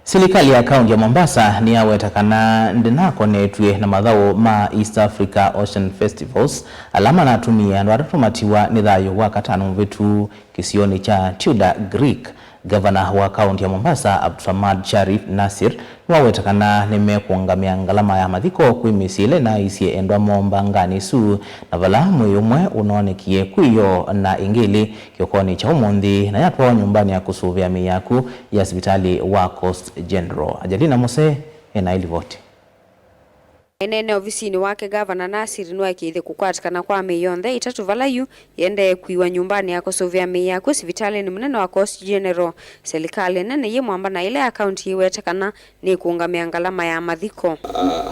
Serikali ya kaunti ya Mombasa niyawetakana ndinakonetwe na mathau ma East Africa Ocean Festivals alama natumia andu atatu matiwa ni thayu wa katano muvitu kisioni cha Tudor Creek. Gavana wa kaunti ya Mombasa Abdulswamad Sharif Nasir niwawetakana nimekuongamia ngalama ya mathiko kwi misyi na isye endwa momba ngani isu na vala mwi umwe unonekie kwiyo na ingili kiokoni cha umunthi na yatwawa nyumbani ya kusuvia mii yaku ya sivitali wa Coast General. Angelina Mose ena ilivoti. Enene ovisini wake Gavana Nasir niwaikithie kukwatikana kwa mii yonthe itatu vala yu yendee kwiwa nyumbani ya kusuvia mii yaku sivitalini munene wa Coast General. Selikali nene yi mwamba na ile ya kaunti iwetekana ni kuungamia ngalama ya mathiko.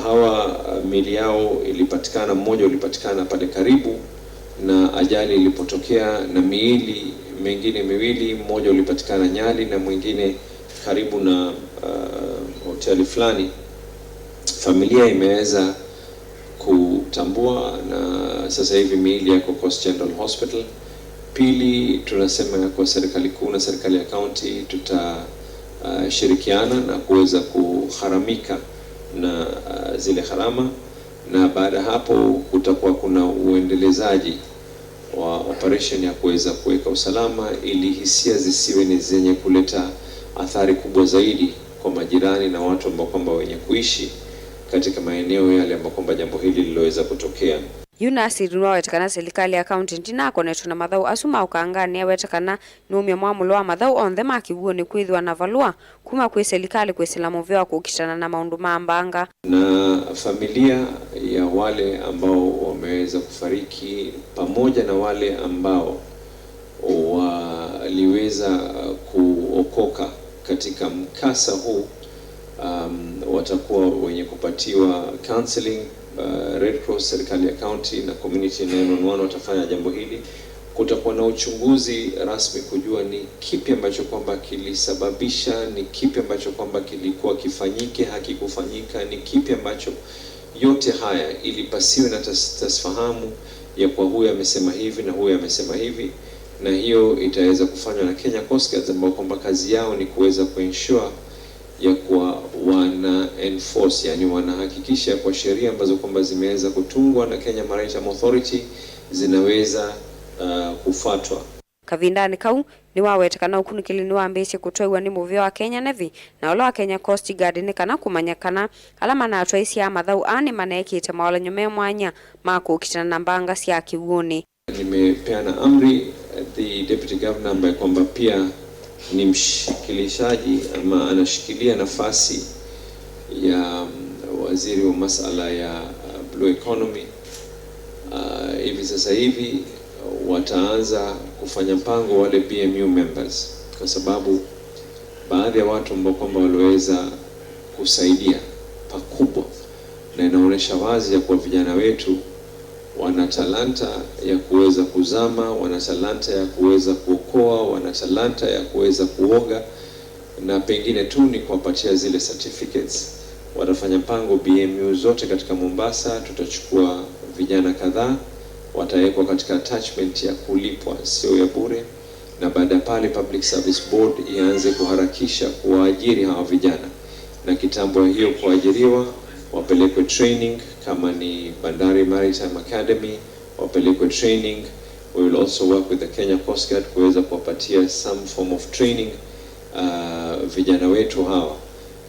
Hawa miili yao ilipatikana, mmoja ulipatikana pale karibu na ajali ilipotokea, na miili mingine miwili, mmoja ulipatikana Nyali na mwingine karibu na hoteli fulani. Familia imeweza kutambua na sasa hivi miili yako Coast General Hospital. Pili, tunasema ya kwa serikali kuu na serikali ya kaunti tutashirikiana na kuweza kugharamika na zile gharama, na baada hapo kutakuwa kuna uendelezaji wa operation ya kuweza kuweka usalama ili hisia zisiwe ni zenye kuleta athari kubwa zaidi kwa majirani na watu ambao kwamba wenye kuishi katika maeneo yale ambayo kwamba jambo hili liloweza kutokea. Yu Nasir niwawetekana serikali ya kaunti ndinakonetwe na mathau asu ma ukangani awetekana niumya mwamulo wa mathau onthe ma kiw'uni kwithiwa na valua kuma kwi serikali kwisila muveo wa kukitana na maundu ma mbanga. Na familia ya wale ambao wameweza kufariki pamoja na wale ambao waliweza kuokoka katika mkasa huu, watakuwa wenye kupatiwa counseling. Red Cross, serikali ya county na community 911 watafanya jambo hili. Kutakuwa na uchunguzi rasmi kujua ni kipi ambacho kwamba kilisababisha, ni kipi ambacho kwamba kilikuwa kifanyike hakikufanyika, ni kipi ambacho, yote haya ili pasiwe na tasfahamu ya kwa huyu amesema hivi na huyu amesema hivi, na hiyo itaweza kufanywa na Kenya Coast Guards ambao kwamba kazi yao ni kuweza kuensure ya kuwa wana enforce, yani wanahakikisha kwa sheria ambazo kwamba zimeweza kutungwa na Kenya Maritime Authority zinaweza kufuatwa. Kavindani kau niwawetekana ukunikili niwambiisye kutwaiwa ni muveo wa Kenya Navy na ula wa Kenya Coast Guard ni kana kumanya kana ala manatwaisya mathau aa ni manekite maolanyo me mwanya ma kukitana na mbanga sya kiw'uni. Nimepeana amri the deputy governor ambaye kwamba pia ni mshikilishaji ama anashikilia nafasi ya waziri wa masala ya blue economy. Hivi sasa hivi wataanza kufanya mpango wale BMU members, kwa sababu baadhi ya watu ambao kwamba waliweza kusaidia pakubwa, na inaonyesha wazi ya kuwa vijana wetu wana talanta ya kuweza kuzama, wana talanta ya kuweza kuokoa, wana talanta ya kuweza kuoga, na pengine tu ni kuwapatia zile certificates. Watafanya mpango BMU zote katika Mombasa, tutachukua vijana kadhaa watawekwa katika attachment ya kulipwa, sio ya bure, na baada ya pale Public Service Board ianze kuharakisha kuwaajiri hawa vijana, na kitambo hiyo kuajiriwa wapelekwe training, kama ni Bandari Maritime Academy wapelekwe training. We will also work with the Kenya Coast Guard kuweza kuwapatia some form of training vijana wetu hawa,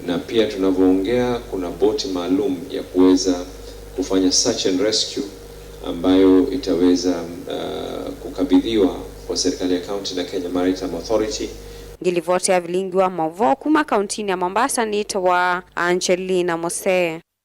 na pia tunavyoongea kuna boti maalum ya kuweza kufanya search and rescue ambayo itaweza kukabidhiwa kwa serikali ya county na Kenya Maritime Authority. Ngilivote ya vilingi wa mavo kuma kauntini ya Mombasa ni wa Angelina Mose.